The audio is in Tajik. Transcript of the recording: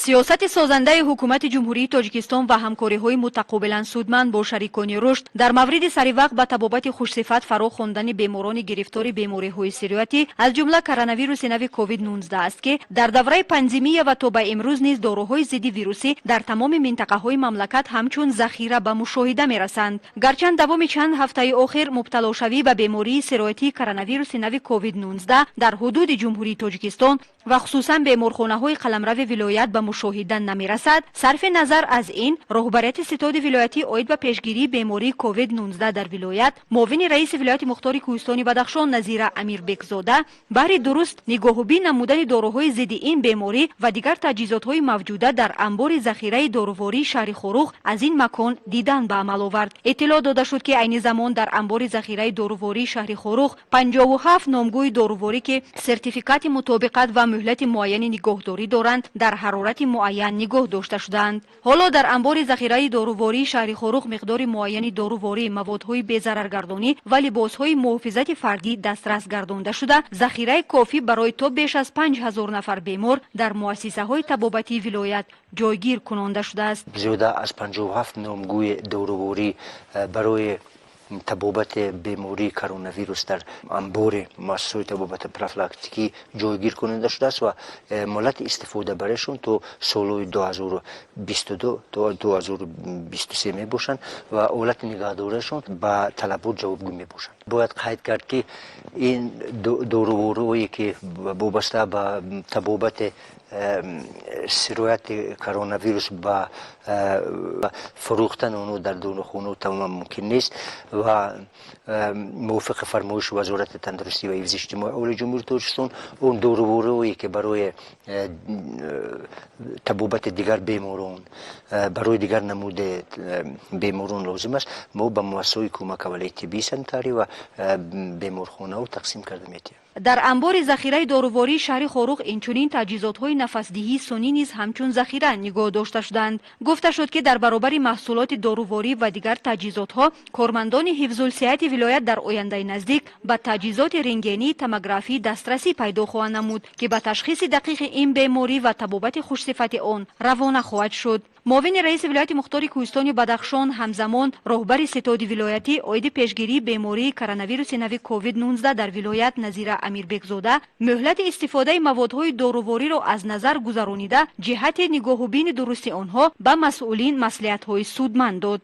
Сиёсати созандаи Ҳукумати Ҷумҳурии Тоҷикистон ва ҳамкориҳои мутақобилан судманд бо шарикони рушд дар мавриди саривақт ба табобати хушсифат фаро хондани беморони гирифтори бемориҳои сироятӣ, аз ҷумла коронавируси нави COVID-19 аст, ки дар давраи пандемия ва то ба имрӯз низ доруҳои зидди вирусӣ дар тамоми минтақаҳои мамлакат ҳамчун захира ба мушоҳида мерасанд. Гарчанд давоми чанд ҳафтаи охир мубталошавӣ ба бемории сироятии коронавируси нави COVID-19 дар ҳудуди Ҷумҳурии Тоҷикистон ва хусусан беморхонаҳои қаламрави вилоят ба мушоҳида намерасад, сарфи назар аз ин, роҳбарияти ситоди вилоятӣ оид ба пешгирии бемории COVID-19 дар вилоят, муовини раиси вилояти мухтори Кӯҳистони Бадахшон Назира Амирбекзода баҳри дуруст нигоҳубин намудани доруҳои зидди ин беморӣ ва дигар таҷҳизотҳои мавҷуда дар амбори захираи дорувории шаҳри Хоруғ аз ин макон дидан ба амал овард. Иттилоъ дода шуд, ки айни замон дар амбори захираи дорувории шаҳри Хоруғ 57 номгӯи доруворӣ, ки сертификати мутобиқат ва муҳлати муайяни нигоҳдорӣ доранд, дар ҳарорати муайян нигоҳ дошта шудаанд. Ҳоло дар амбори захираи дорувории шаҳри Хоруғ миқдори муайяни доруворӣ, маводҳои безараргардонӣ ва либосҳои муҳофизати фардӣ дастрас гардонда шуда, захираи кофӣ барои то беш аз 5000 нафар бемор дар муассисаҳои табобатии вилоят ҷойгир кунонда шудааст. Зиёда аз 57 номгӯи доруворӣ барои табобати бемории коронавирус дар амбори муассисаҳои табобати профилактикӣ ҷойгир кунида шудааст ва муҳлати истифодабаришон то солҳои 2022 то 2023 мебошанд ва ҳолати нигаҳдориашон ба талабот ҷавобгӯ мебошанд. Бояд қайд кард, ки ин доруворое, ки вобаста ба табобати сирояти коронавирус, ба фурӯхтани онҳо дар дорухонаҳо тамоман мумкин нест ва мувофиқи фармоиши Вазорати тандурустӣ ва ҳифзи иҷтимоии аҳолии Ҷумҳурии Тоҷикистон, он доруворое, ки барои табобати дигар беморон, барои дигар намуди беморон лозим аст, мо ба муассисаҳои кӯмак аввалияи тиббии санитарӣ ва беморхонаҳо тақсим карда медиҳем. Дар амбори захираи дорувории шаҳри Хоруғ инчунин таҷҳизотҳои нафасдиҳии сунъӣ низ ҳамчун захира нигоҳ дошта шуданд. Гуфта шуд, ки дар баробари маҳсулоти доруворӣ ва дигар таҷҳизотҳо, кормандони ҳифзулсиҳати вилоят дар ояндаи наздик ба таҷҳизоти рентгении томографӣ дастрасӣ пайдо хоҳанд намуд, ки ба ташхиси дақиқи ин беморӣ ва табобати хушсифати он равона хоҳад шуд. Муовини раиси вилояти мухтори Кӯҳистони Бадахшон, ҳамзамон роҳбари ситоди вилоятӣ оиди пешгирии бемории коронавируси нави COVID-19 дар вилоят Назира Амирбекзода муҳлати истифодаи маводҳои дорувориро аз назар гузаронида, ҷиҳати нигоҳубини дурусти онҳо ба масъулин маслиҳатҳои судманд дод.